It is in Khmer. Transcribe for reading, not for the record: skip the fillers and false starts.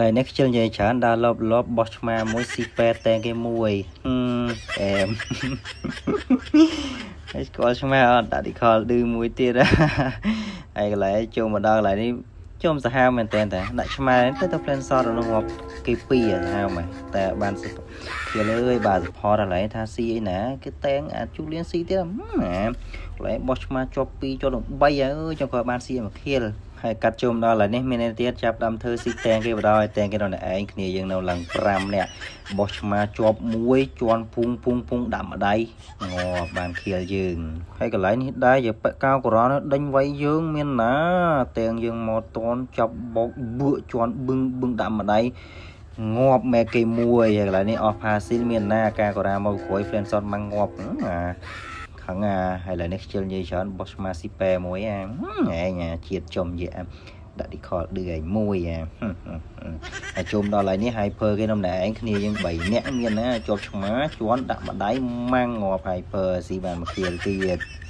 ឡើយនេះខ្ជិលនិយាយច្រើនដើរលបលបបោះឆ្មាមួយស៊ីប៉ែតែងគេមួយហឹមអែម ហើយស្គាល់ឆ្មាអត់ដាក់ឌីខលឌឺមួយទៀត ហើយកន្លែងចូលមកដល់កន្លែងនេះជុំសាហាវមែនតើតាដាក់ឆ្មាទៅទៅ plan shot របស់ងាប់គេពីរសាហាវមែនតែបានខៀលអើយបាទ support កន្លែងថាស៊ីអីណាគេតែងអាចូលៀនស៊ីទៀតណាកន្លែងបោះឆ្មាជាប់2ជាប់នឹង3ហើយអើយចង់គាត់បានស៊ីមកខៀលហើយកាត់ជុំដល់ឥឡូវនេះមានអ្នកទៀតចាប់ដើមធ្វើស៊ីតែងគេបដ ாய் តែងគេដល់អ្នកឯងគ្នាយើងនៅឡើង5នាក់បោះឆ្មាជាប់មួយជន់ពុងពុងពុងដាក់ម្ដាយងាប់បានខៀលយើងហើយកន្លែងនេះដែរយកប៉កោករណដេញវាយយើងមានណាតែងយើងមកតនចាប់បោកបឿកជន់បឹងបឹងដាក់ម្ដាយងាប់មែគេមួយហើយកន្លែងនេះអស់ផាស៊ីលមានណាការកូរ៉ាមកក្រោយ friend shot មកងាប់អាខឹងអាហើយឥឡូវនេះខ្ជិលនិយាយច្រើនបោះឆ្មាស៊ីប៉ែមួយអាឯងជាតិចំយៈដាក់ឌីខលឌឺឯងមួយអាហើយជុំដល់ហើយនេះ hyper គេនំណែឯងគ្នាយើង3នាក់មានណាជាប់ឆ្មាជន់ដាក់ម្ដាយម៉ាំងងាប់ hyper ស៊ីបានមកខៀលទៀត។